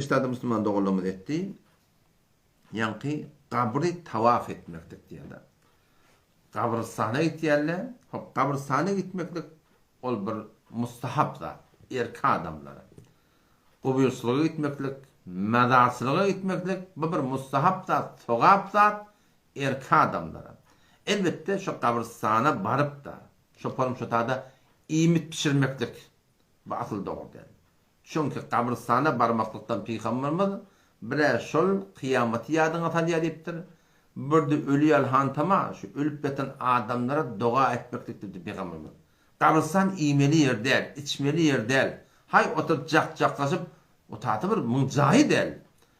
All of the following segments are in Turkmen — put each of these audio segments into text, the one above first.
Ştada musulman doganlarymyz etdi. Ýaňky gabry tawaf etmeklik diýýärler. Gabrystana gitýärler. Hop, gabrystana gitmeklik ol bir mustahap zat, erkek adamlara. Guburçylyga gitmeklik, mazarçylyga gitmeklik bu bir mustahap zat, sogap zat erkek adamlara. Elbetde şo gabrystana baryp-da, şo porum şo tada iýmit bişirmeklik bu asyl dogry däl. Çünki gabrystana barmaklykdan pygamberimiz, Bir-ä şol kyýamaty ýadyňa salýar diýipdir, bir-de öli ýaly hantama, şu ölüp ýatan adamlara doga etmeklik diýipdir pygamberimiz. Gabrystan iýmeli ýer däl, içmeli ýer däl. Haý oturyp jak-jaklaşyp, o taýda bir muň jaýy däl.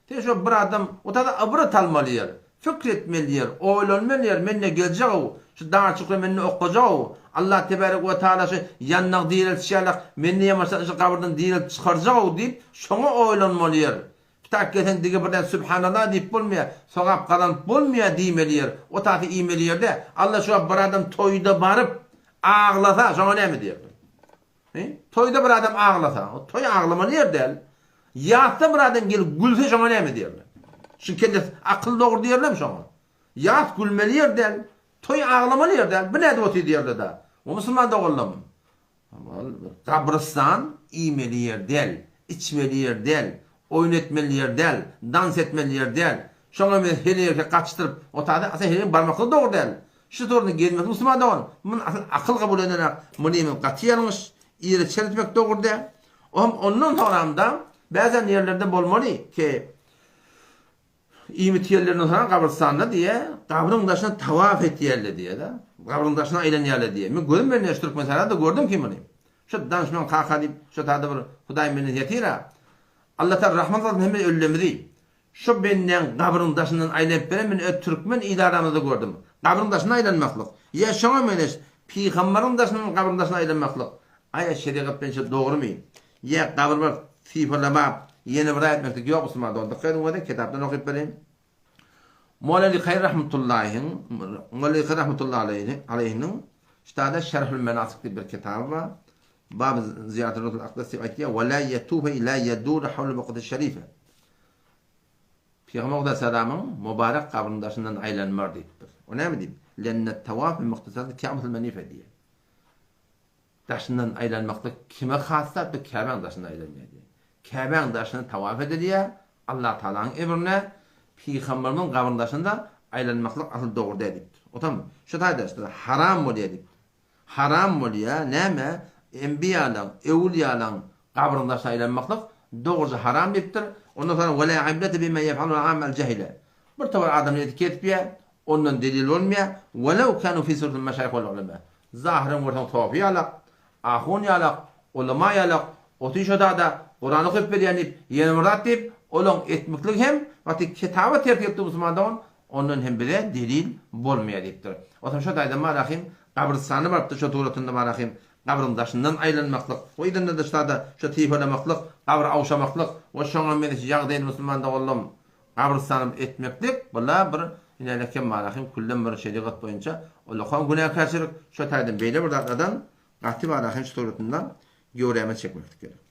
Sen şo bir adam otada ybrat almaly ýer, pikir etmeli ýer, oýlanmaly ýer, men ne geljek-ow, şu dar çukura men ne okajak-ow, Allah tebarek we taala şu ýandag direltişi ýalak, meni ýamaşdan şu gabyrdan direltip çykarjak-ow diýip, şoňa oýlanmaly ýer. Pitak gelseň dige birden Sübhanallah diýip bolmaýar, sogap gazanyp bolmaýar diýmeli ýer, o tasy iýmeli ýer däl. Allah şu wagt bir adam toýda baryp, aglasa, şoňa näme diýerler? He? Toýda bir adam aglasa, o toý aglamaly ýer däl. Ýasda bir adam gelip gülse şoňa näme diýerler? Şu kellesi akyl dogry diýerlermi şoňa? Ýas gülmeli ýer däl, toý aglamaly ýer däl. Bu nädip otyr diýerler da. O musulman doganlarym. Gabrystan iýmeli ýer däl, içmeli ýer däl, oýun etmeli ýer däl, dans etmeli ýer däl. Şoňa men heleýe gaçdyryp, o taýda asyl heleýiň barmaklygy dogry däl. Şu torunda gezmek musulman dogan, muny asyl akyl kabul edenak, muny men gaty ýalňyş, ýere çer etmek dogry däl. Ohm ondan soňramda bäzän ýerlerde bolmaly ki iýmit ýerlerinden soň gabrystanda diýe, gabryň daşyna tawaf etýärler diýe-de. Gabryň daşyna aýlanýarlar diýe. Men gözüm bilen şu Türkmenistanda gördüm ki muny. Şu danışman kaka diýip, şu tada bir Hudaý menden ýatyr-a. Allah Taala rahmet kylsyn hemme ölülerimizi. Şu bendäň gabryň daşyndan aýlanyp beren men öz türkmen il aramyzda gördüm. Gabryň daşyna aýlanmaklyk. Ýa şoňa meňzeş pygambaryň daşyndan gabryň daşyna aýlanmaklyk. Aýa şerigat boýunça dogrymy? Ýa gabry baryp sypalamap ýene bir zat etmeklik ýok musulman dogan dykgat ediň bolsa kitapdan okyp bereýin. Moleli Kaýr rahmetullahiň Moleli Kaýr rahmetullahi aleýhiniň ştada Şerhül Menasyk diýip bir kitaby bar. Bab Ziýaratul Ruhul Akdas diýip aýtýar, Ve la ýetufe la ýedur hawle bukaty şerife. Pygamber Aleyhisselamyň mübarek gabrynyň daşyndan aýlanmar diýipdir. O näme diýip? Lenne tawaf bi muhtasarati Ka'batul Menife diýýär. Daşyndan aýlanmaklyk kime has zat? Bu Käbäň daşyndan aýlanýar diýýär. Käbäň daşyndan tawaf edilýär, Allah Tagalanyň emrine Pygamberimiziň gabrynyň daşynda aýlanmaklyk asyl dogry däl diýipdir. Otam şu taýda haram bolýar diýipdir. Haram bolýa, näme, enbiýalaň, öwülýalaň gabryň daşyna aýlanmaklyk dogruja haram diýipdir. Ondan soňra Wela ibrete bima yef'alul ammel jehile. Bir topar adamlar edip kesipýä, ondan delil bolmaýa, Welew kanu fi suratil meşaýyh wal ulema. Zahyran görseň sofy ýalak, ahun ýalak, ulama ýalak, oty şodada Kuran okyp bilýän diýip, ýene bir zat diýip, olaň etmikligi hem wagty kitaba ters gelipdir musulman dogan, Ondan hem bize delil bolmaýar diýipdir. Otam şo taýdan barahym gabrystana barypdyr şo suratynda barahym gabryň daşyndan aýlanmaklyk we yzynda dyşda-da şo sypalamaklyk gabry awşamaklyk we şoňa meňzeş ýagdaýny musulman doganlarym gabrystana etmeklik bula bir inälekem barahym küllem bir şerigat boýunça ullakan günäkärçilik şo taýdan beýle bir zatlardan gaty barahym şu suratynda göwrämizi çekmeklik gerek.